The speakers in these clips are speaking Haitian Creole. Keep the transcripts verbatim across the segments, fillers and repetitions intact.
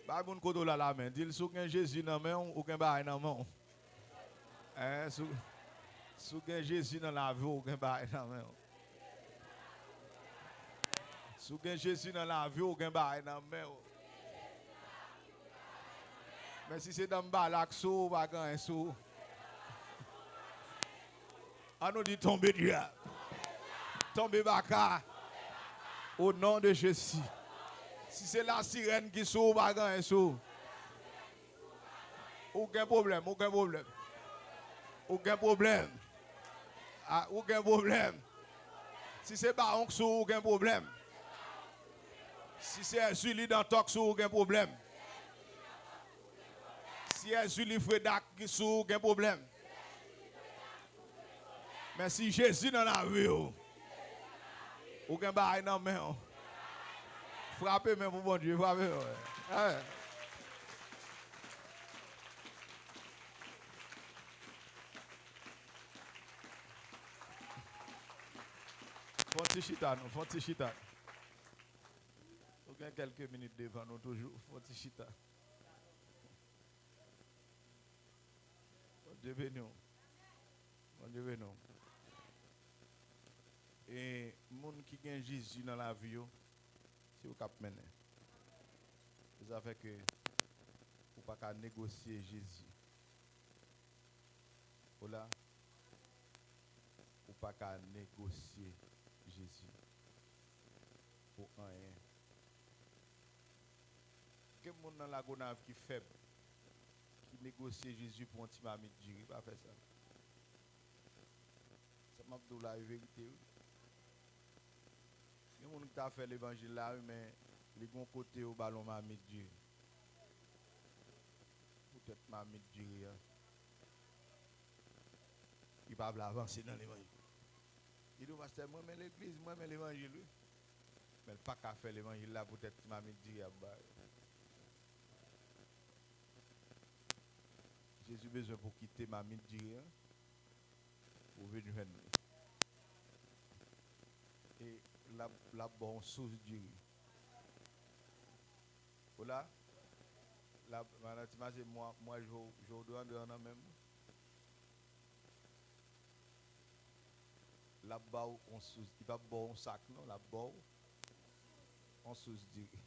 Bay moun kote w la lamen. Di l, si w gen Jezi nan men w, ou gen bagay nan men w. Hein, si w, si w gen Jezi nan lavi w, ou gen bagay nan men w. Si w gen Jezi nan lavi w, ou gen bagay nan men w. Men si se danm bala k sou ou, ou pa gen anyen sou ou. An nou di, tonbe dyab. Tonbe baka. O non de Jezi. Si se lasirèn ki sou ou, ou pa gen anyen sou ou. Ou gen pwoblèm, ou gen pwoblèm. Ou gen pwoblèm. Ah, ou gen pwoblèm. Si se bawon k sou ou, ou gen pwoblèm. Si se Èzili Dantò k sou ou, ou gen pwoblèm. Si Èzili Freda k sou ou, ou gen pwoblèm. Men si Jezi nan lavi w, ou gen bagay nan men w. Frape men pou Bondye, frape men. Hein. Fè yon ti chita, non, fè yon ti chita. Nou gen kèlke minit devan nou toujou, fè yon ti chita. Bondye beni w. Bondye beni w. E moun ki gen Jezi nan lavi yo, se yo k ap mennen. Se sa fè ke ou pa ka negosye Jezi. Ou la, ou pa ka negosye Jezi pou anyen. Gen moun nan Lagonav ki fèb, ki negosye Jezi pou yon ti mamit diri. Pa fè sa. Sa m ap di w la, e verite, wi. Gen moun ki ta fè levanjil la, wi, men li gon kote yo ba l yon mamit diri. Poutèt mamit diri a, li pa vle avanse nan levanjil. Li di w, pastè, mwen renmen legliz, mwen renmen levanjil, wi. Men l pa ka fè levanjil la poutèt ti mamit diri y ap ba yo. Jezi bezwen pou w kite mamit diri an, pou w vin jwenn li. E l ap, l ap ba w yon sous diri. Ou la? L ap, madanm Tima, se mwa, mwa jou, jou de an, de an nan menm. L ap ba w yon sous, li p ap ba w yon sak, non, l ap ba w yon sous diri.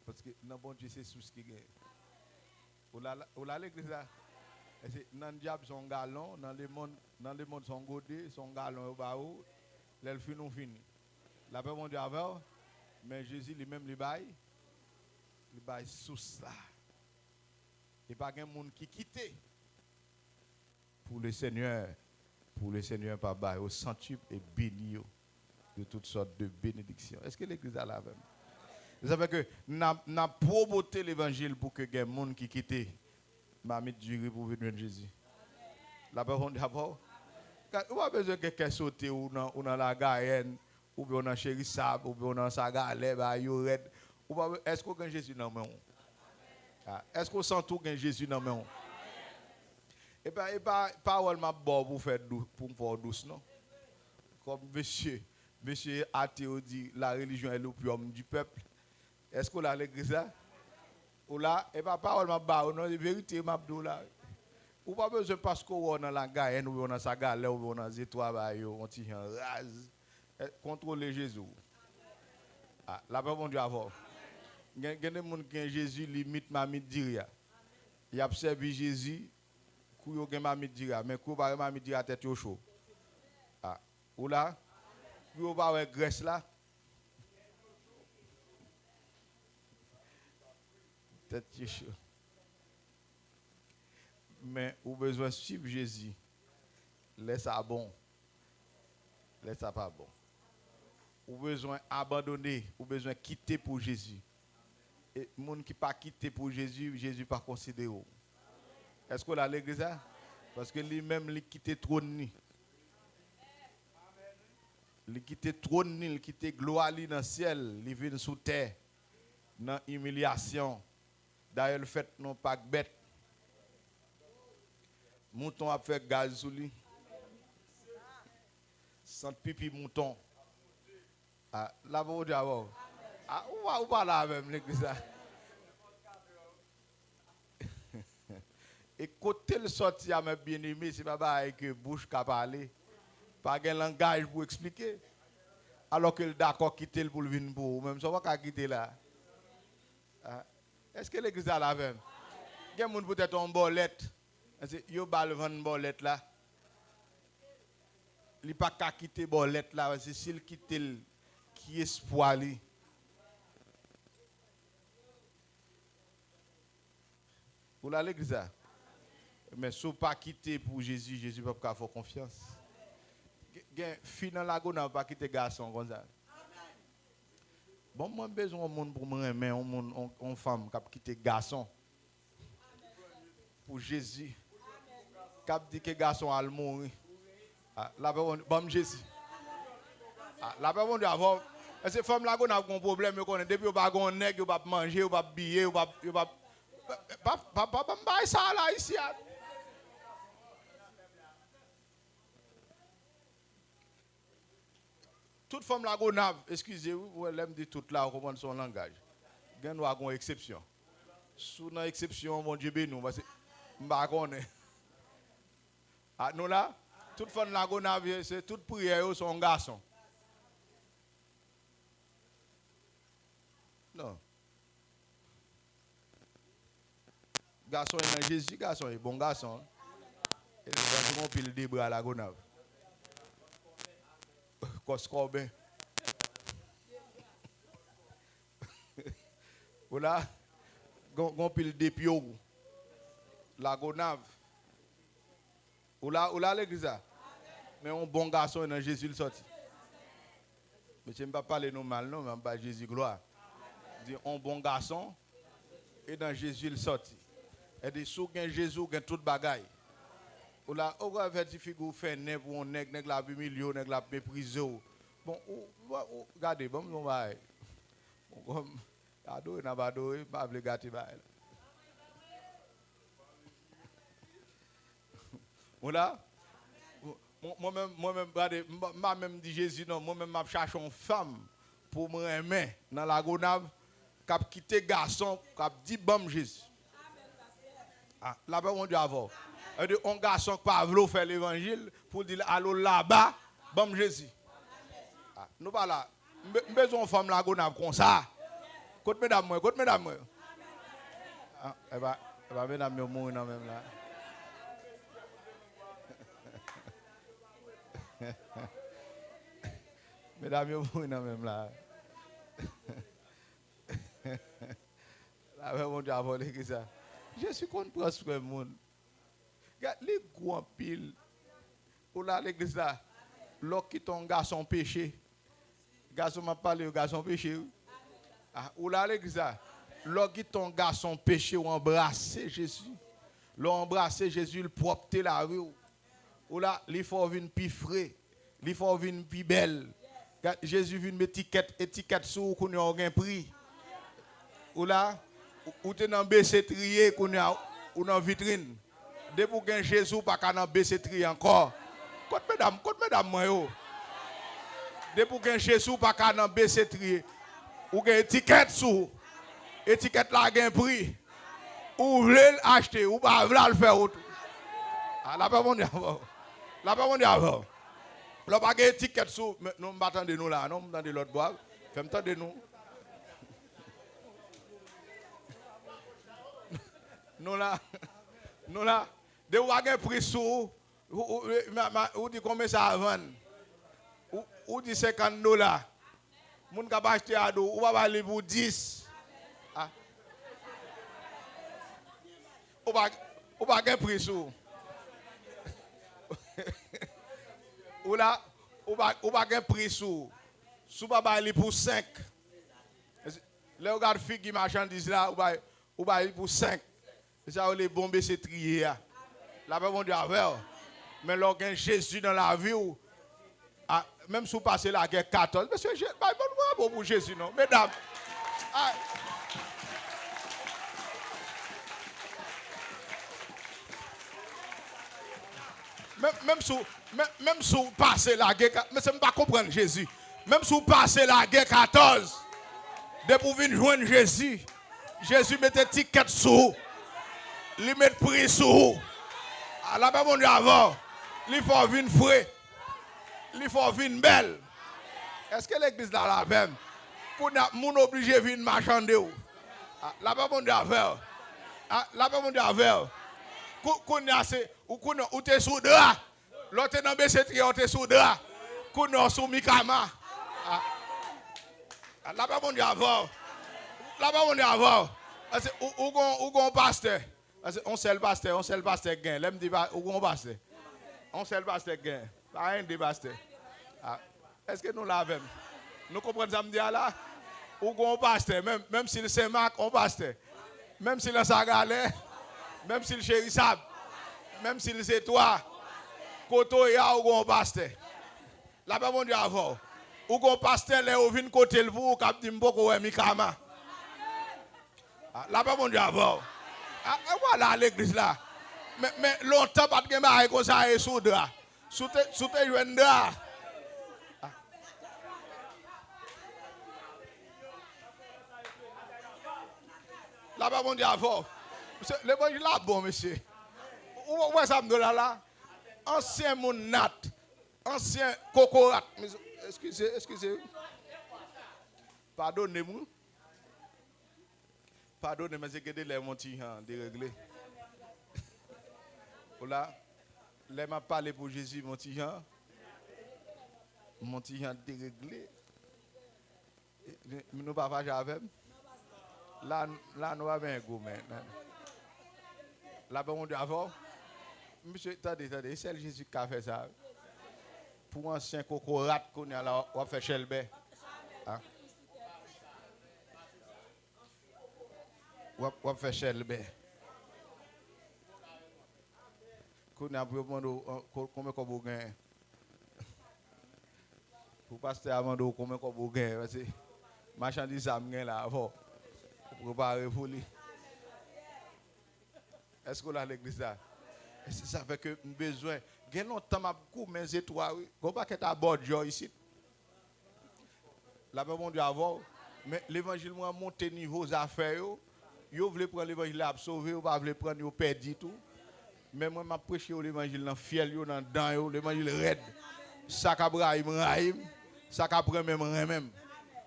Paske nan Bondye, se sous ki genyen. Ou la, ou la legliz la? E se nan dyab, se yon galon, nan lemonn, nan lemonn, se yon gode, se yon galon yo ba ou. Lè l fini, ou fini. Lapè Bondye avè w, men Jezi li menm, li bay, li bay sous la. E pa gen moun ki kite pou Lesenyè, pou Lesenyè pa ba yo santim e beni yo de tout sòt de benediksyon. Èske legliz la la avè m? Sa fè ke n ap, n ap pwomote levanjil pou ke gen moun ki kite mamit diri pou vin jwenn Jezi. Lapè Bondye avè w. Ou pa bezwen gen kè sote ou nan, ou nan Lagayèn, oubyen w nan Cherisab, oubyen w nan Sagalè, bagay yo rèd. Ou pa, èske w gen Jezi nan men w? Ah, èske w santi w gen Jezi nan men w? E pa, e pa pawòl m ap ba w pou fè dou, pou m fè w dous, non. Kòm mesye, mesye ate yo di, la religion est l'opium du peuple. Èske w la legliz la? Ou la? E pa pawòl m ap ba w, non, se verite m ap di w la. Ou pa bezwen paske w wè w nan Lagayèn, oubyen w nan Sagalè, oubyen w nan Zetwa, ba yo yon ti jan raz. Eh, kontwole Jezi w. Ah, lapè Bondye avè w. Gen, gen de moun ki gen Jezi, limit mamit diri a. Y ap sèvi Jezi, kou yo gen mamit diri a, men kou yo pa gen mamit diri a, tèt yo cho. Ah, ou la? Kou yo pa wè grès la, tèt yo cho. Men ou bezwen swiv Jezi. Lè sa bon. Lè sa pa bon. Ou bezwen abandone, ou bezwen kite pou Jezi. E moun ki pa kite pou Jezi, Jezi pa konsidere w. Èske w la legliz la? Paske li menm, li kite twòn li. Li kite twòn li, li kite glwa li nan syèl, li vin sou tè, nan imilyasyon. Dayè, l fèt nan pak bèt. Mouton ap fè gaz sou li. Sant pipi mouton. Ah, lapè Bondye avè w. Ah, ou pa, ou pa la avè m, legliz la. E kote l sòti a, mè byeneme, se pa bagay ke bouch ka pale. Pa gen langaj pou eksplike. Alò ke l dakò kite l pou l vin pou ou menm, sa w pa ka kite la. Ah. Èske legliz la la avè m? Gen moun poutèt yon bòlèt. Èske yo ba l vann bòlèt la? Li pa ka kite bòlèt la, paske si l kite l, ki espwa li? Ou la legliz la? Men si w pa kite pou Jezi, Jezi p ap ka fè w konfyans. Gen, gen fi nan Lagonav pa kite gason konsa. Bon, mwen bezwen yon moun pou mwen renmen, yon moun, yon, yon fanm k ap kite gason pou Jezi, k ap di ke gason al mouri. Ah, lapè Bondye, ban m Jezi. Ah, lapè Bondye avè w. Èske fanm Lagonav gen yon pwoblèm, yo konnen depi yo pa gen yon nèg, yo p ap manje, yo p ap biye, yo p ap, yo p ap, pa, pa, pa, pa ban m bagay sa la isi a. Tout fanm Lagonav, eskize wi, ou wè lè m di tout la, ou konprann se yon langaj. Gen dwa gen yon eksepsyon. Si w nan eksepsyon an, Bondye beni w, paske m pa konnen. Ah, nou la? Tout fanm Lagonav, se tout priyè yo, se yon gason. Non. Gason e nan Jezi, gason e bon gason. E li pral gen yon pil de bra Lagonav. Kòs kòben. Ou la, gon, gon pil de pye w. Lagonav. Ou la, ou la legliz la? Men yon bon gason e nan Jezi l sòti. Mesye, m pa pale nou mal non, men m bay Jezi glwa. Di yon bon gason e nan Jezi l sòti. E di si w gen Jezi, w gen tout bagay. Ou la, ou ka fè ti figi w fè nen pou yon nèg, nèg la ap imilye w, nèg la ap meprize w. Bon, ou, ou, ou gade, ban m yon bagay. Bon, kòm adore n ap adore, m pa vle gate bagay la. Ou la? Mwen, mwen menm, mwen menm, gade, m pa, m pa menm di Jezi non, mwen menm m ap chache yon fanm pou m renmen nan Lagonav k ap kite gason k ap di ban m Jezi. Ah, lapè Bondye avè w. Sa vle di, yon gason k pa vle w fè levanjil, pou l di l al laba, ban m Jezi. Ah, nou pa la. M be-, m bezwen yon fanm Lagonav konsa. Kot medam mwen? Kot medam mwen? Ah, e pa, e pa medam yo mouri nan men m la. Medam yo mouri nan men m la. Lapè Bondye avè w legliz la. Jezi konn pran swen moun. Gad, li gou anpil. Ou la legliz la? Lè w kite yon gason peche. Gason m ap pale yo, gason peche wi. Ah, ou la legliz la? Lè w kite yon gason peche, w anbrase Jezi. Lè w anbrase Jezi, l pwòpte lavi w. Ou la, li fè w vin pi fre. Li fè w vin pi bèl. Gad, Jezi vin met etikèt, etikèt sou ou, kounye a w gen pri. Ou la, ou, ou te nan bese triye, kounye a ou nan vitrin. Depi w gen Jezi, w pa ka nan bese triye ankò. Kot medam, kot medam mwen yo? Depi w gen Jezi, w pa ka nan bese triye. Ou gen etikèt sou ou. Etikèt la gen pri. Ou vle l achte, ou pa vle al fè wout. Ah, lapè Bondye avè w. Lapè Bondye avè w. Lè w pa gen etikèt sou, men, non, m pa tande nou la, non, m tande lòt bò a. Fè m tande nou. Nou la, nou la. Depi w pa gen pri sou ou, ou, ou, ma, ma, ou di konbyen sa a vann? Ou, ou di senkant dola. Moun k ap achte a di w, ou pa bay li pou dis. Ah. Ou pa, ou pa gen pri sou ou. Ou la, ou pa, ou pa gen pri sou ou. Si w pa bay li pou senk. Lè yo gad figi machandiz la, ou bay, ou bay li pou senk. Se sa yo rele bon bese triye a. Lapè Bondye avè w. Men lè w gen Jezi nan lavi w, a, menm si w pase lagè katòz, mesye, Je-, bay bon bravo pou Jezi non, medam. Ay. Menm, menm si w, menm, menm si w pase lagè ka-, mesye, m pa konprann Jezi. Menm si w pase lagè katòz, depi w vin jwenn Jezi, Jezi mete etikèt sou ou. Li met pri sou ou. A, lapè Bondye avè w. Li fè w vin fre. Li fè w vin bèl. Èske legliz la la avè m? Kounye a, moun oblije vin machande w. A, lapè Bondye avè w. A, lapè Bondye avè w. Kou-, kounye a, se, ou, kounye a, ou te sou dra. Lè w te nan besetri a, w te sou dra. Kounye a, w sou mikama. A, a, lapè Bondye avè w. Lapè Bondye avè w. Paske ou, ou gon, ou gon pastè. Paske on sèl pastè, on sèl pastè k gen. Lè m di pa, ou gon pastè. On sèl pastè k gen. Pa gen de pastè. A, èske nou la avè m? Nou konprann sa m di a la? Ou gon pastè, menm, menm si l Senmak, on pastè. Menm si l Ansagalè, menm si l Cherisab, menm si l Zetwa, kote w ye a, ou gon pastè. Lapè Bondye avè w. Ou gon pastè, lè yo vin kote l pou ou, k ap di, "M poko wè mikama." A, lapè Bondye avè w. A, a, w al legliz la. Men, men lontan pa t gen bagay konsa, e sou dra. Si w te, si w te jwenn dra. A. Lapè Bondye avè w. Mesye, levanjil la bon, mesye. Ou, ou wè sa m di w la la? Ansyen moun nat. Ansyen kokorat. Mesye, eskize, eskize. Padone m, wi. Padone m, mesye, gen de lè m on ti jan deregle. Ou la, lè m ap pale pou Jezi, m on ti jan, m on ti jan deregle. Nou pa fache avè m? La, la nou pa benyen goumen. Lapè Bondye avè w. Mesye, tande, tande, e sèl Jezi ki ka fè sa. Pou ansyen kokorat, kounye a la, w ap fè chèlbè. A. W ap, w ap fè chèlbè. Kounye a pou yo mande w, an, ko-, konbyen kòb ou genyen. Pou pastè a mande w konbyen kòb ou genyen, paske machandiz sa m gen la avè w. Ou prepare pou li. Èske w la legliz la? E se sa fè ke m bezwen. Gen lontan m ap goumen Zetwa, wi. Gon pakèt abòdjò isit. Lapè Bondye avè w. Men levanjil mwen an monte nivo zafè yo. Yo vle pran levanjil la, y ap sove, yo pa vle pran l, yo pèdi tou. Men mwen, m ap preche yo levanjil nan fyèl yo, nan dan yo, levanjil rèd. Sa k ap rayi m, rayi m. Sa k ap renmen m, renmen m.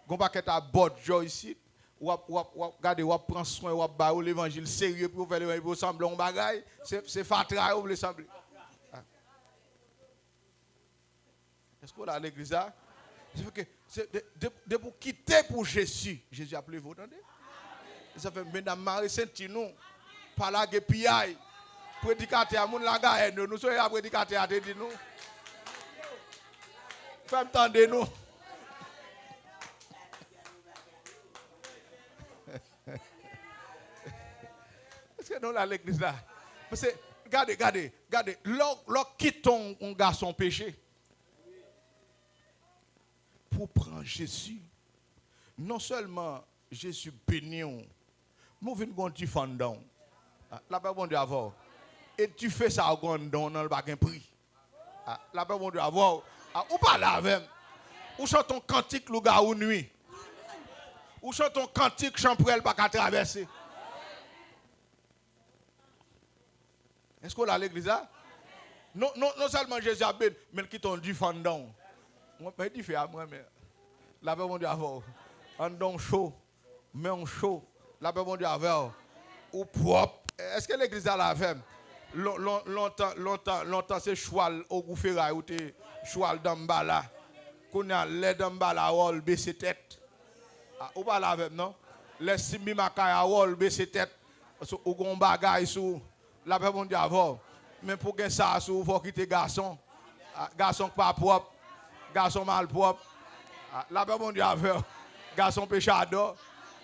Gon pakèt abòdjò isit. W ap, w ap, w ap gade, w ap pran swen, w ap ba yo levanjil serye pou yo fè levanjil pou yo sanble yon bagay. Se, se fatra yo vle sanble. A. Èske w la legliz la? Se fè ke, se de, de, depi w kite pou Jezi, Jezi ap leve w, tande? Sa fè, medam, mare senti nou. Pa lage piyay. Predikatè a, moun Lagayèn yo, nou sonje sa predikatè a te di nou? Fè m tande nou. Èske nou la legliz la? Paske, gade, gade, gade. Lè w, lè w kite yon, yon gason peche, pou w pran Jezi, non sèlman Jezi beni w, men w vin gon dif anndan w. A, lapè Bondye avè w. E dife sa a gon anndan w nan, l pa gen pri. A, lapè Bondye avè w. A, ou pale avè m. Ou chante yon kantik lougawou nwi. Ou chante yon kantik chanpwèl pa ka travèse. Èske w la legliz la? Non, non, non sèlman Jezi ap beni, men l kite yon dif anndan w. Mwen, men dife a, mwen, men lapè Bondye avè w. Anndan w cho, men w cho. Lapè Bondye avè w. Ou pwòp. Èske legliz la la avè m? Lon-, lon-, lontan, lontan, lontan se chwal ogou feray ou te, chwal danmbala. Kounye a, lè danmbala wè w, l bese tèt. A, ou pale avè m, non? Lè simbi makaya wè w, l bese tèt. Paske ou gon bagay sou ou. Lapè Bondye avè w. Men pou gen sa sou ou, fò w kite gason. A, gason k pa pwòp. Gason malpwòp. A, lapè Bondye avè w. Gason pechadò.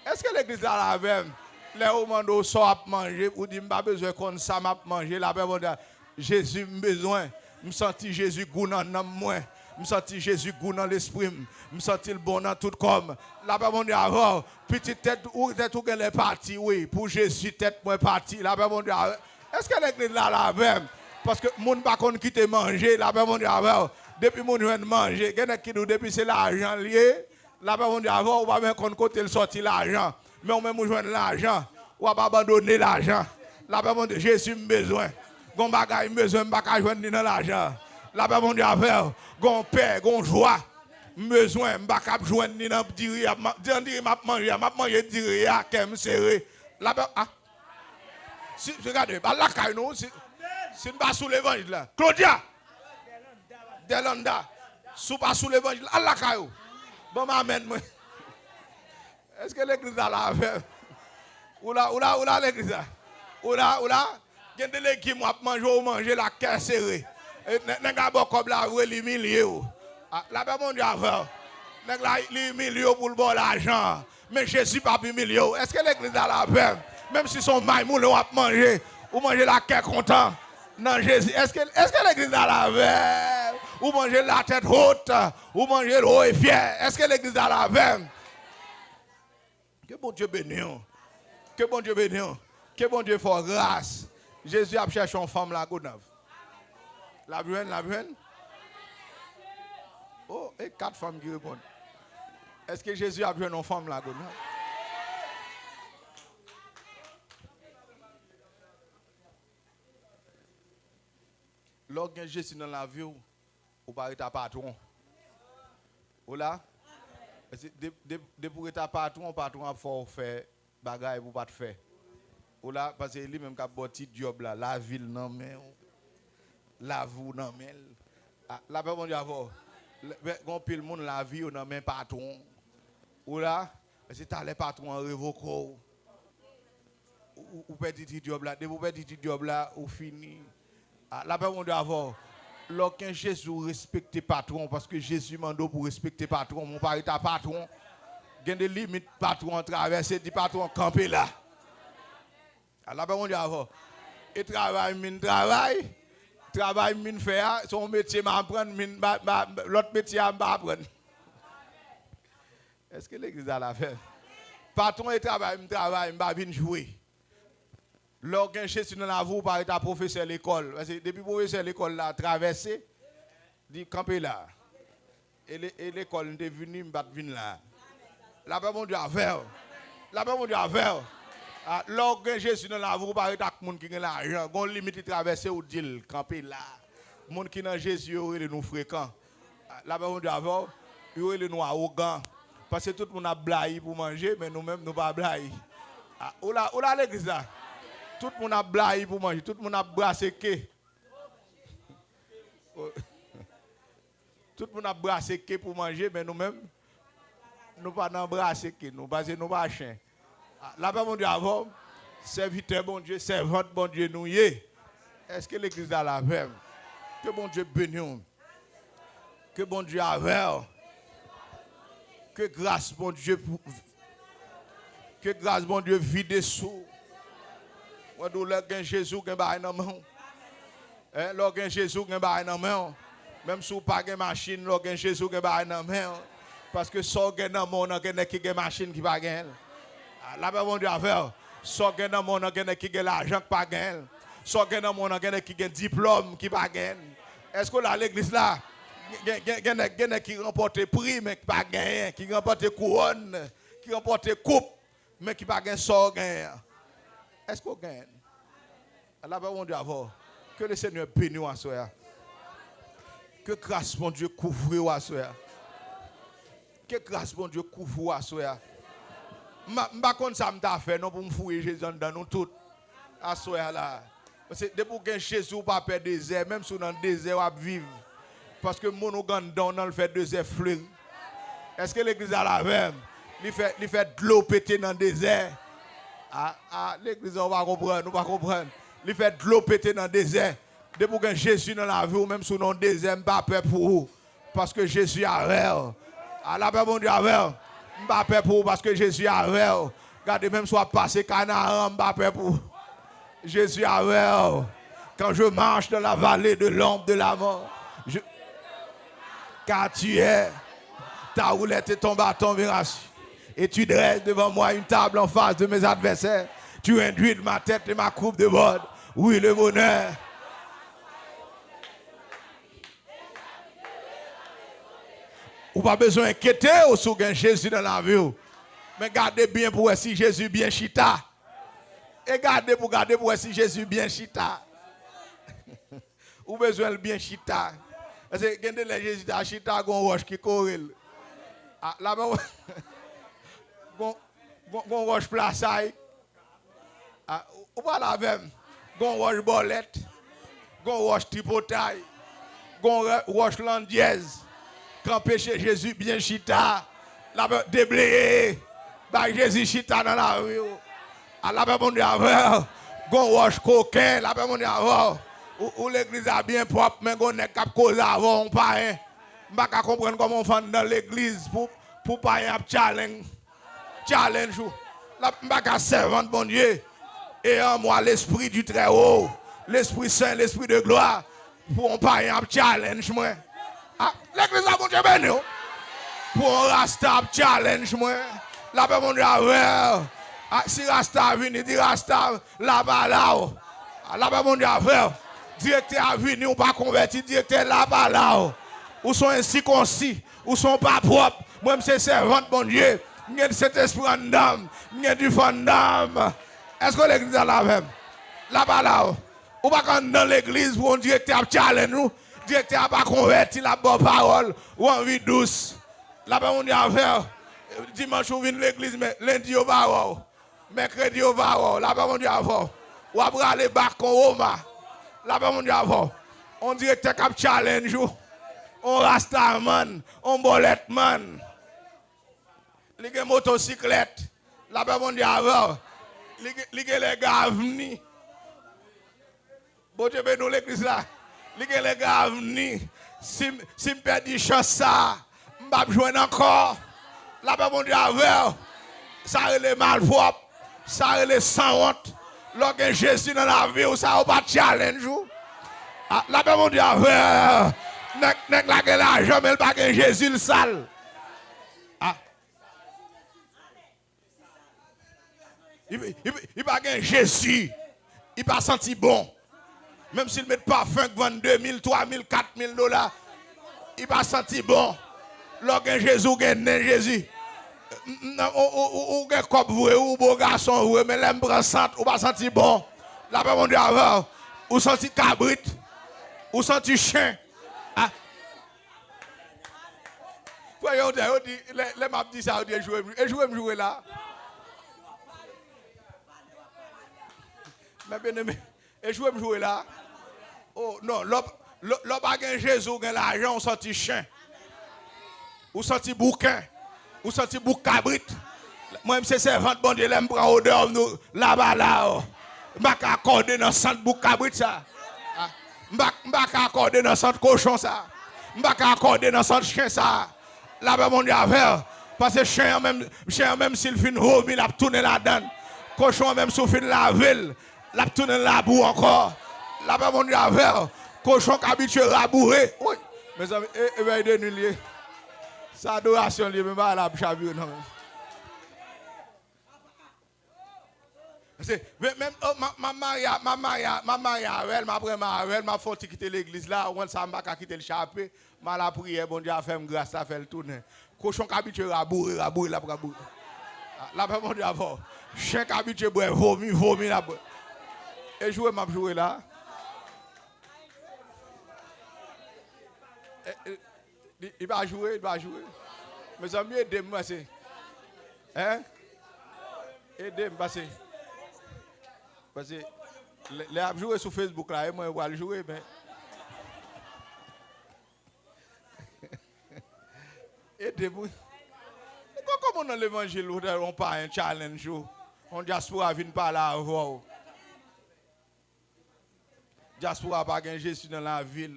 Èske legliz la la avè m? Lè yo mande w sa w ap manje, ou di, "M pa bezwen konn sa m ap manje." Lapè Bondye. Jezi m bezwen. M santi Jezi gou nan nanm mwen. M santi Jezi gou nan lespri m. M santi l bon nan tout kò m. Lapè Bondye avè w. Pitit, tèt ou, tèt ou genlè pati, wi. Pou Jezi, tèt mwen pati. Lapè Bondye avè w. Èske legliz la la avè m? Paske moun pa konn kite manje. Lapè Bondye avè w. Depi moun jwenn manje, gen nèg ki di w depi se lajan l ye, lapè Bondye avè w, ou pa menm konn kote l sòti lajan. Men ou menm ou jwenn lajan, w ap abandone lajan. Lapè Bondye, Jezi m bezwen. Gon bagay m bezwen, m pa ka jwenn li nan lajan. Lapè Bondye avè w. Gon pè, gon jwa m bezwen, m pa ka jwenn li nan diri a, m ap, nan diri m ap manje a, m ap manje diri a, kè m sere. Lapè, a. Si, si, gade, al lakay nou, si, si n pa sou levanjil la. Claudia! Delanda, si w pa sou levanjil, al lakay ou. Ban m amèn mwen. Èske legliz la la avè m? Ou la, ou la, ou la legliz la? Ou la, ou la? Gen de legim w ap manje, ou manje l ak kè sere. E, nè-, nèg la ba w kòb la vre, li imilye w. A, lapè Bondye avè w. Nèg la, li imilye w pou l ba w lajan. Men Jezi p ap imilye w. Èske legliz la la avè m? Menm si se yon may moulen w ap manje, ou manje l ak kè kontan nan Jezi. Èske, èske legliz la la avè m? Ou manje l la tèt wot, ou manje l wo e fyè. Èske legliz la la avè m? Ke Bondye beni w. Ke Bondye beni w. Ke Bondye fè w gras. Jezi ap chèche yon fanm Lagonav. L ap jwenn, l ap jwenn. Oh, e kat fanm ki reponn. Èske Jezi ap jwenn yon fanm Lagonav? Lè w gen Jezi nan lavi w, ou pa ret a patwon. Ou la? Paske de, de, depi w ret a patwon, patwon ap fè w fè bagay pou w pa t fè. Ou la, paske li menm k ap ba w ti djòb la, lavi l nan men w, lavi w nan men l. A, lapè Bondye avè w. Lè, gen anpil moun lavi yo nan men patwon. Ou la, paske talè patwon an revoke w. Ou, ou, ou pèdi ti djòb la. Depi w pèdi ti djòb la, ou fini. A, lapè Bondye avè w. Lè w gen Jezi, w respekte patwon, paske Jezi mande w pou w respekte patwon, men w pa ret a patwon. Gen de limit patwon an travèse, di patwon an kanpe la. A, lapè Bondye avè w. E travay m vin travay, travay m vin fè a, se yon metye m aprann, m vin, ba, ba, lòt metye a m pa aprann. Èske legliz la la avè m? Patwon e travay m travay, m pa vin jwe. Lè w gen Jezi nan lavi w, ou pa ret a pwofesè lekòl. Paske depi pwofesè lekòl la travèse, di, "Kanpe la." E le-, e lekòl m te vini, m pa t vin la. Lapè Bondye avè w. Lapè Bondye avè w. A, lè w gen Jezi nan lavi w, ou pa ret ak moun ki gen lajan. Gon limit li travèse, ou di l, "Kanpe la." Moun ki nan Jezi yo rele nou frekan. Lapè Bondye avè w. Yo rele nou awogan. Paske tout moun ap blayi pou manje, men nou menm, nou pa blayi. A, ou la, ou la legliz la? Tout moun ap blayi pou manje. Tout moun ap brase ke. Tout moun ap brase ke pou manje, men nou menm, nou pa nan brase ke nou, paske nou pa chen. A, lapè Bondye avè w, sèvitè Bondye, sèvant Bondye nou ye. Èske legliz la la avè m? Ke Bondye beni w. Ke Bondye avè w. Ke gras Bondye pou, ke gras Bondye vide sou w. Mwen di w, lè w gen Jezi, w gen bagay nan men w. Hein, lè w gen Jezi, w gen bagay nan men w. Menm si w pa gen machin, lè w gen Jezi, w gen bagay nan men w. Paske sa w gen nan men w nan, gen nèg ki gen machin ki pa gen l. A, lapè Bondye avè w. Sa w gen nan men w nan, gen nèg ki gen lajan ki pa gen l. Sa w gen nan men w nan, gen nèg ki gen diplòm ki pa gen l. Èske w la legliz la? Gen, gen, gen nèg, gen nèg ki ranpòte pri, men ki pa genyen, ki ranpòte kouwòn, ki ranpòte koup, men ki pa gen sa w genyen an. Èske w genyen l? Lapè Bondye avè w. Ke le Senyè beni w aswè a. Ke gras Bondye kouvri w aswè a. Ke gras Bondye kouvri w aswè a. M pa, m pa konn sa m ta fè non pou m foure Jezi anndan nou tout aswè a la. Paske depi w gen Jezi, w pa pè dezè. Menm si w nan dezè, w ap viv. Paske moun ou gen anndan w nan, l fè dezè fleri. Èske legliz la la avè m? Li fè, li fè dlo pete nan dezè. A, a, legliz la, ou pa konprann, ou pa konprann. Li fè dlo pete nan dezè. Depi w gen Jezi nan lavi w, menm si w nan yon dezè, m pa pè pou ou. Paske Jezi avè w. A, lapè Bondye avè w. M pa pè pou ou paske Jezi avè w. Gade, menm si w ap pase Kanaran, m pa pè pou ou. Jésus avè w. Quand je marche dans la vallée de l'ombre de la mort, je... Car tu es, ta roulette et ton bâton me rassurent. Et tu dresses devant moi une table en face de mes adversaires. Tu induis ma tête et ma coupe déborde. Oui, le bonheur. Ou pa bezwen enkyete w si w gen Jezi nan lavi w. Men gade byen pou w wè si Jezi byen chita. E gade pou gade pou wè si Jezi byen chita. Ou bezwen l byen chita. Paske gen de lè Jezi ta chita, gon wòch ki kore l. A, la, gon, gon, gon wòch plasay. A, ou pale avè m. Gon wòch bòlèt. Gon wòch tripotay. Gon rè-, wòch landyèz. Kanpe che Jezi byen chita. L ap debleye. Bay Jezi chita nan lavi w. A, lapè Bondye avè w. Gon wòch koken, lapè Bondye avè w. Ou, ou legliz la byen pwòp, men gon nèg k ap koze avè w, yon payen. M pa ka konprann kòman w fè anndan legliz pou, pou payen ap challenge, challenge ou. La, m pa ka sèvant Bondye. Et en moi l'esprit du Très-Haut, l'Esprit Saint, l'Esprit de gloire. Pou yon payen ap challenge mwen. A, legliz la, Bondye beni w. Pou yon rasta ap challenge mwen. Lapè Bondye avè w. A, si rasta a vini, di rasta, la pa la w. A, lapè Bondye avè w. Direktè a vini, ou pa konvèti, direktè la pa la w. Ou se yon ensikonsi, ou se yon pa pwòp. Mwen, m se sèvant Bondye. M gen Sentespri anndan m. M gen dife anndan m. Èske legliz la la avè m? La pa la w. Ou pa ka anndan legliz pou yon direktè ap challenge ou. Direktè a pa konvèti, l ap ba w pawòl, ou anvi dous. Lapè Bondye avè w. Dimanch ou vin legliz, men lendi yo pa wè w. Mèkredi yo pa wè w. Lapè Bondye avè w. W ap rale bak kon Woma. Lapè Bondye avè w. On direktè k ap challenge ou. On rastaman, on bòlètman. Li gen motosiklèt. Lapè Bondye avè w. Li gen, li gen lè gen avni. Bondye beni w legliz la. Li gen lè gen avni. Si m, si m pèdi chans sa a, m p ap jwenn ankò. Lapè Bondye avè w. Sa rele malpwòp. Sa rele sanwont. Lè w gen Jezi nan lavi w, sa yo pa challenge ou. A, lapè Bondye avè w. Nèg, nèg la gen lajan, men l pa gen Jezi, l sal. A. Li, li, li pa gen Jezi. Li pa santi bon. Menm si l met pafen k vann de mil, twa mil, kat mil dola, li pa santi bon. Lè w gen Jezi, w gen nen Jezi. M, m, ou, ou, ou, ou gen kòb vre, ou bo gason vre, men lè m pran sant, ou pa santi bon. Lapè Bondye avè w. Ou santi kabrit. Ou santi chen. A. Frè yo, yo di, lè, lè m ap di sa, yo di, e joure m, e joure m joure la. Men byeneme, e joure m joure la. Oh, non, lè w, lè, lè w pa gen Jezi, ou gen lajan, ou santi chen. Ou santi bouken. Ou santi bouk kabrit. Mwen, m se sèvant Bondye, lè m pran odè, m di w, la pa la, oh. M pa ka akòde nan sant bouk kabrit sa. Ah. M pa, m pa ka akòde nan sant kochon sa. M pa ka akòde nan sant chen sa. Lapè Bondye avè w. Paske chen an menm, chen an menm si l fin vomi, l ap tounen ladan l. Kochon an menm si w fin lave l, l ap tounen labou ankò. Lapè Bondye avè w. Kochon k abitye raboure. Wi. Mezanmi, e, e vèy de nwi l ye. Se adorasyon l ye, men bagay la ap chavire nan men. Se, men, men, oh, m a, m a marye, m a marye, m a marye avè l, m ap renmen avè l, m ap fè yon ti kite legliz la, ou konn sa, m pa ka kite l chape. M al lapriyè, Bondye a fè m gras la, fè l tounen. Kochon k abitye raboure, raboure, l ap raboure. Ah, lapè Bondye avè w. Chen k abitye bwè vomi, vomi l ap bwè. E joure m ap joure la. E, e, li, li pa joure, li pa joure. Mezanmi, ede m, pase. Hein? Ede m, pase. Pase, lè, lè y ap joure sou Facebook la, e mwen yo pral joure, men. Ede m, wi. Kò-, kòman nan levanjil ou ta yon payen challenge ou? Yon dyaspora vin pale avè w. Dyaspora pa gen Jezi nan lavi l.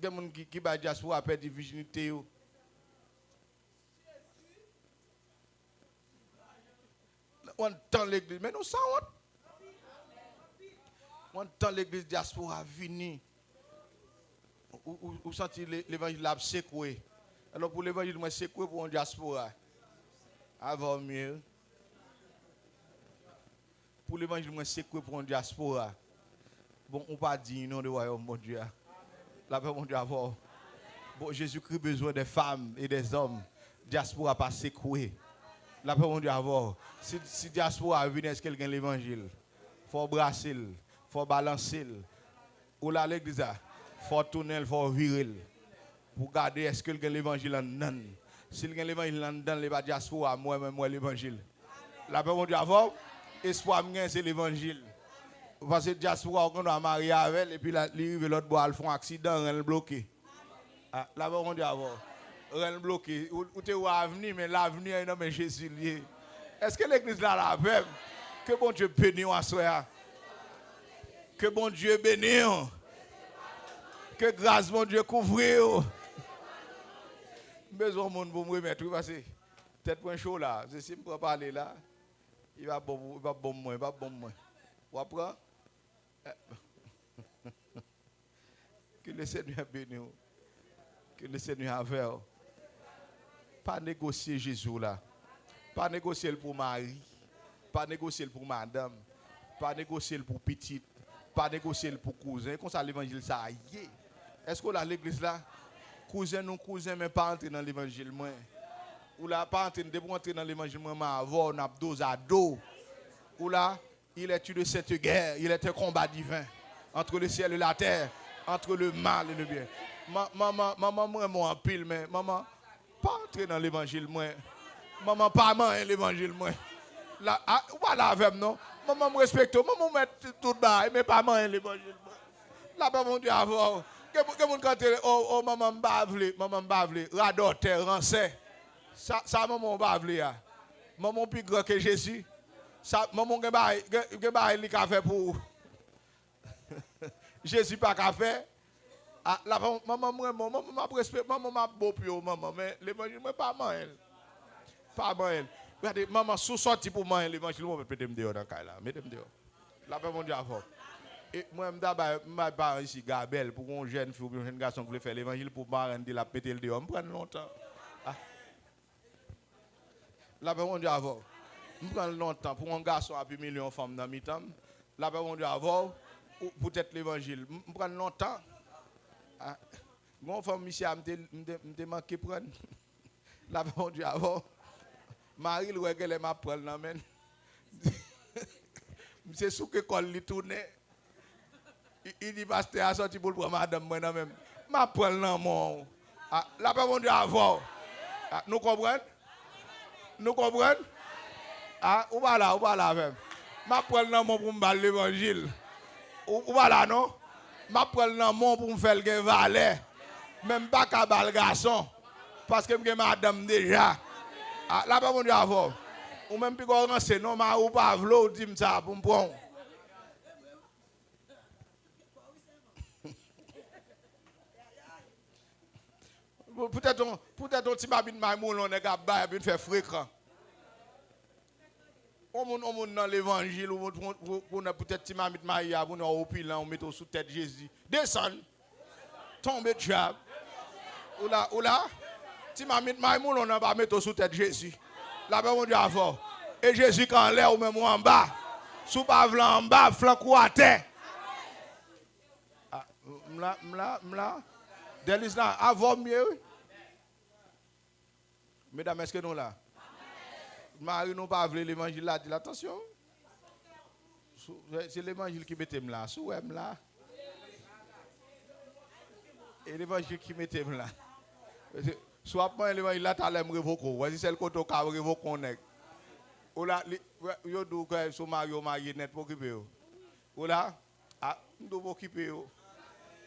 Gen moun ki, ki bay dyaspora pèdi vijinite yo. Ou antan legliz, men nou sanwont. Ou antan legliz dyaspora vini. Ou, ou, ou santi le-, levanjil la ap sekwe. Alò pou levanjil mwen sekwe pou yon dyaspora. Avè w mye. Pou levanjil mwen sekwe pou yon dyaspora. Bon, ou pa diy non de wayòm Bondye a. Lapè Bondye avè w. Bon, Jezikri bezwen de fanm e de zòm. Dyaspora pa sekwe. Lapè Bondye avè w. Si, si dyaspora a vini, èske l gen levanjil? Fò w brase l, fò w balanse l. Ou la legliz la, fò w tounen l, fò w vire l. Pou gade èske l gen levanjil anndan l. Si l gen levanjil anndan l, e pa dyaspora, mwen menm, mwen levanjil. Lapè Bondye avè w. Espwa m gen, se levanjil. Ou panse dyaspora, ou konn marye avè l, epi la, li rive lòt bò, al fè yon aksidan, ren l bloke. Ah, lapè Bondye avè w. Ren l bloke. Ou, ou te wè avni, men lavni an nan men Jezi l ye. Èske legliz la la avè m? Ke Bondye beni w aswè a. Ke Bondye beni w. Ke gras Bondye kouvri w. M bezwen yon moun pou m remèt, wi, paske tèt mwen cho la. Se si m pran pale la, li p ap bon pou, li p ap bon pou mwen, li p ap bon pou mwen. W ap pran? Ke le Senyè beni w. Ke le Senyè avè w. Pa negosye Jezi w la. Pa negosye l pou mari. Pa negosye l pou madanm. Pa negosye l pou pitit. Pa negosye l pou kouzen. E konsa levanjil sa a ye. Èske w la legliz la? Kouzen nou kouzen, men pa antre nan levanjil mwen. Ou la, pa antre, depi w antre nan levanjil mwen, mwen avè w, n ap dozado. Ou la, il est une sainte guerre, il est un combat divin entre le ciel et la terre, entre le mal et le bien. Ma-, manman, manman m renmen w anpil, men manman, pa antre nan levanjil mwen. Manman, pa manyen levanjil mwen. La, a, ou pa la avè m, non. Manman, m respekte w. Manman, ou mèt tout bagay, men pa manyen levanjil mwen. Lapè Bondye avè w. Gen, gen moun k antre, o, o, manman, m pa vle, manman, m pa vle. Radòtè, ransè. Sa, sa manman w pa vle a. Manman w pi gran ke Jezi. Sa, manman w gen bagay, gen, gen bagay li ka fè pou ou. Jezi pa ka fè. A, la, manman, manman m renmen w, manman m ap respè, manman m ap bon pou yo, manman. Men levanjil mwen pa manyen l. Pa manyen l. Gade, manman, si w sòti pou manyen levanjil, mwen mete m deyò nan kay la. Mete m deyò. Lapè Bondye avè w. E mwen, m ta bay, m bay paran isi gabèl pou yon jèn fi oubyen yon jèn gason ki vle fè levanjil pou paran l di l ap mete l deyò. M pran l lontan. Ah. Lapè Bondye avè w. M pran l lontan pou yon gason ap imilye yon fanm nan mitan m. Lapè Bondye avè w. Ou, poutèt levanjil. M, m pran l lontan. Ah. Gon fanm isi a, m te, m te, m te manke pran. Lapè Bondye avè w. Mari l wè genlè m ap pran l nan men l. Misye souke kò l, li tounen. Li, li di pastè a sòti pou l pran madanm mwen nan men m. M ap pran l nan men w. A, lapè Bondye avè w. A, nou konprann? Nou konprann? A, ou pa la, ou pa la avè m. M ap pran l nan men w pou m ba l levanjil. Ou, ou pa la non? M ap pran l nan men w pou m fè l gen valè. Men m pa ka ba l gason. Paske m gen madanm deja. A, lapè Bondye avè w. Ou menm piga w ranse non, mari w pa vle w di m sa pou m pran w. Poutèt yon, poutèt yon ti mamit may moulon nèg ap bay, epi l fè frekan. On moun, on moun nan levanjil, ou, ou, ou, ou nan poutèt ti mamit may a, pou nou opilan, ou mete w sou tèt Jezi. Desann! Tonbe dyab! Ou la, ou la? Ti mamit may moulon nan pa mete w sou tèt Jezi. Lapè Bondye avè w. E Jezi k anlè, ou menm ou anba. Si w pa vle anba, flank ou atè. A, m la, m la, m la. Dèlis la, avè w m ye, wi. Medam, èske nou la? Mari nou pa vle levanjil la, di l atansyon. Sou, se, se levanjil ki mete m la. Si w wè m la. E levanjil ki mete m la. Si w ap manyen levanjil la, talè m revoke w. Wè se sèl kote w ka revoke yon nèg. Ou la, li, yo di w ke si w marye, w marye nèt, pa okipe yo. Ou la? A, m di w pa okipe yo.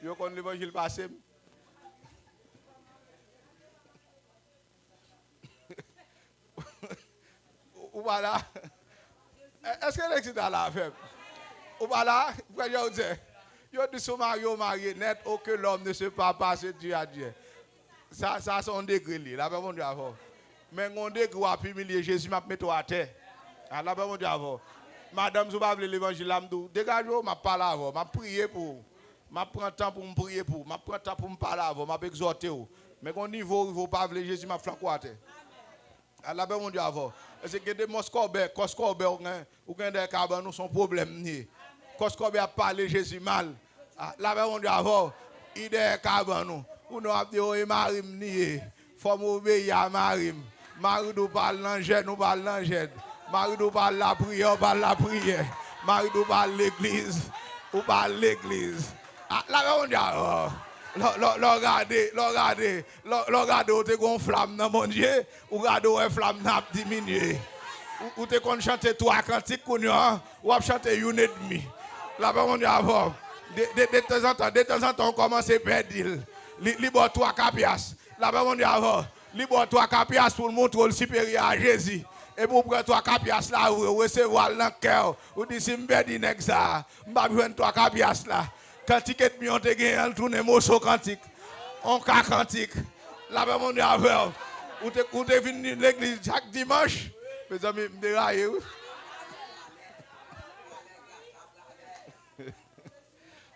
Yo konn levanjil pase m. Ou pa la? È-, èske legliz la la avè m? Ou pa la? Frè Jòdyen, yo di si w marye, w marye nèt, oh, que l'homme ne se pare pas de Dieu à Dieu. Sa, sa se yon degre li. Lapè Bondye avè w. Men gon degre w ap imilye Jezi, m ap mete w atè. A, lapè Bondye avè w. Madanm, si w pa vle levanjil la, m di w, degaje w, m ap pale avè w, m ap priye pou ou. M ap pran tan pou m priye pou ou. M ap pran tan pou m pale avè w, m ap egzòte w. Men gon nivo w rive w pa vle Jezi, m ap flanke w atè. A, lapè Bondye avè w. Èske gen de mòs kòbè, kòs kòbè ou gen, ou gen dèyè kabann ou, se yon pwoblèm li ye. Kòs kòbè ap pale Jezi mal. A, lapè Bondye avè w. Li dèyè kabann ou. Ou non ap di, o, e mari m li ye. Fò m obeyi a mari m. Mari di w pa al nan jèn, ou pa al nan jèn. Mari di w pa al lapriyè, ou pa al lapriyè. Mari di w pa al legliz, ou pa al legliz. A, lapè Bondye avè w. Lè, lè, lè w gade, lè w gade, lè, lè w gade, ou te gen yon flam nan Bondye, ou gade, w wè flam nan ap diminye. Ou, ou te konn chante twa kantik, kounye a, w ap chante youn edmi. Lapè Bondye avè w. De, de, detanzantan, detanzantan, ou kòmanse pèdi l. Li, li ba w twa kapyas. Lapè Bondye avè w. Li ba w twa kapyas pou l montre w l siperyè a Jezi. Epi w pran twa kapyas la, ou resevwa l nan kè w. Ou di, "Si m pèdi nèg sa a, m p ap jwenn twa kapyas la." Kantik edmi an te genyen an, l tounen moso kantik. On ka kantik. Lapè Bondye avè w. Ou te, ou te vin legliz chak dimanch. Mezanmi, m deraye, wi.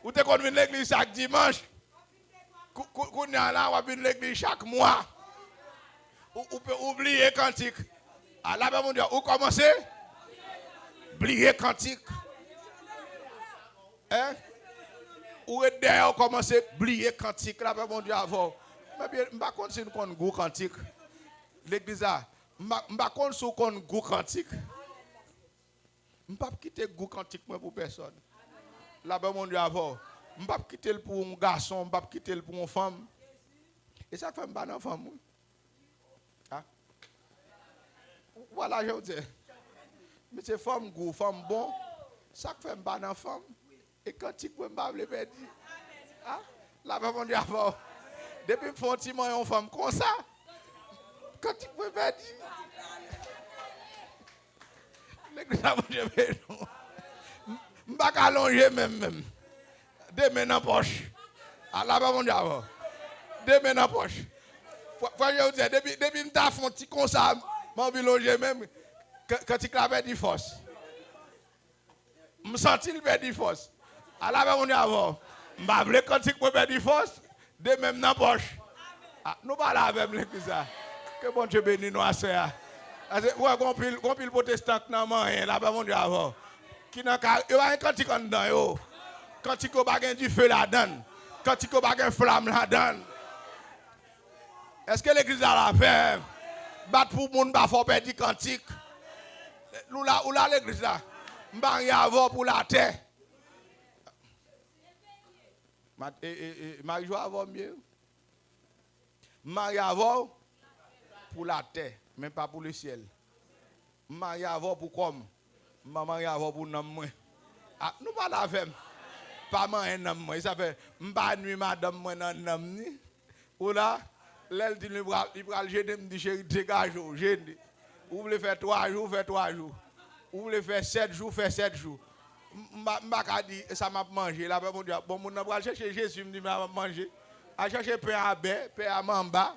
Ou te konn vin legliz chak dimanch. Kou-, kou-, kounye a la, w ap vin legliz chak mwa. Ou, ou pe-, ou bliye kantik. A, lapè Bondye, ou kòmanse bliye kantik. Hein? Ou ret dèyè, ou kòmanse bliye kantik. Lapè Bondye avè w. Mwen byen, m pa konn si n konn gou kantik. Legliz la, m pa, m pa konn si w konn gou kantik. M p ap kite gou kantik mwen pou pèsòn. Lapè Bondye avè w. M p ap kite l pou yon gason, m p ap kite l pou yon fanm. E sa k fè m pa nan fanm, wi. A. Ou wè la, jan w di. Mesye, fanm gou, fanm bon. Sa k fè m pa nan fanm. E kantik mwen, m pa vle pèdi. A. Lapè Bondye avè w. Depi m fè yon ti manyen yon fanm konsa, kantik mwen pèdi. Legliz la, Bondye beni w. M, m pa ka lonje men m menm. De men nan pòch. A, lapè Bondye avè w. De men nan pòch. Fwa, fwa, je w di, depi, depi m ta fè yon ti konsa, m anvi lonje men m. Kan-, kantik la pèdi fòs. M santi l pèdi fòs. A, lapè Bondye avè w. M pa vle kantik mwen pèdi fòs. De men m nan pòch. A, nou pale avè m, legliz la. Ke Bondye beni nou aswè a. Paske, wè, gon pil, gon pil pwotestan k nan manyen, lapè Bondye avè w. Ki nan ka, yo pa gen kantik anndan yo. Kantik yo pa gen dife ladan l. Kantik yo pa gen flam ladan l. Èske legliz la la fè? Bat pou moun pa fè w pèdi kantik. Ou la, ou la legliz la. M marye avè w pou latè. Ma-, e, e, e, mari jwe avè w m ye. M marye avè w pou latè, men pa pou lesyèl. M marye avè w pou kò m. M pa marye avè w pou nanm mwen. A, nou pale avè m. Pa manyen nanm mwen. E sa fè, m pa nwi madanm mwen nan nanm ni. Ou la, lè l di li pral, li pral jene, m di, "Cheri, degaje w, jene." Ou vle fè twa jou, fè twa jou. Ou vle fè sèt jou, fè sèt jou. M, m pa, m pa ka di, "Sa m ap manje, lapè Bondye." Bon, moun nan pral chèche Jezi, m di, "Men sa m ap manje." Al chèche pen a bè, pen a manba.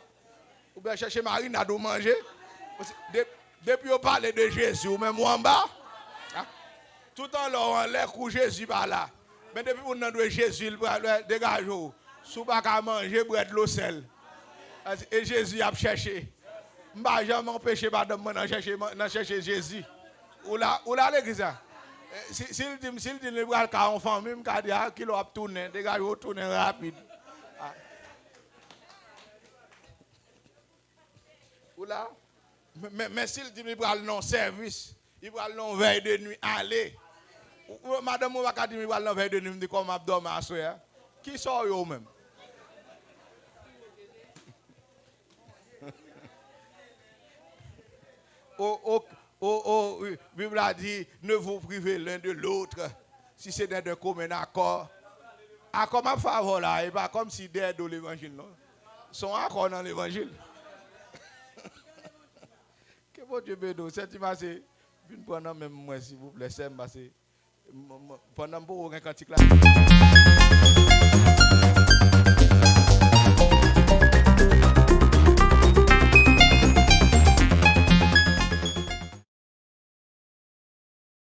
Oubyen chèche marinad ou manje. De-, depi yo pale de Jezi, ou menm ou anba. A. Toutan lè w anlè, kou Jezi pa la. Men depi moun nan dwe Jezi, l pral degaje w. Si w pa ka manje, bwè dlo sèl. E Jezi y ap chèche. M pa janm anpeche madanm mwen nan chèche, nan chèche Jezi. Ou la, ou la legliz la. E, si, si l di m, si l di m li pral ka yon fanmi, m ka di, "A, kilè w ap tounen? Degaje w tounen rapid." A. Ou la? Men, men, men si l di m li pral nan yon sèvis, li pral nan yon vèy de nwi, ale. Ou, ou, madanm mwen pa ka di m li pral nan vèy de nwi, m di, "Kòman m ap dòmi aswè a?" Kisa w ye ou menm? O, o, o, o, wi, Bib la di, "Ne vous privez l'un de l'autre, si ce n'est d'un commun accord." Akò m ap fè avè w la, e pa kòmsi dèyè do levanjil, non. Se yon akò nan levanjil. Ke Bondye beni w. Sè Timase, vin pran nan men mwen, silvouplè, sè m, pase m, m, pandan m poko gen kantik la.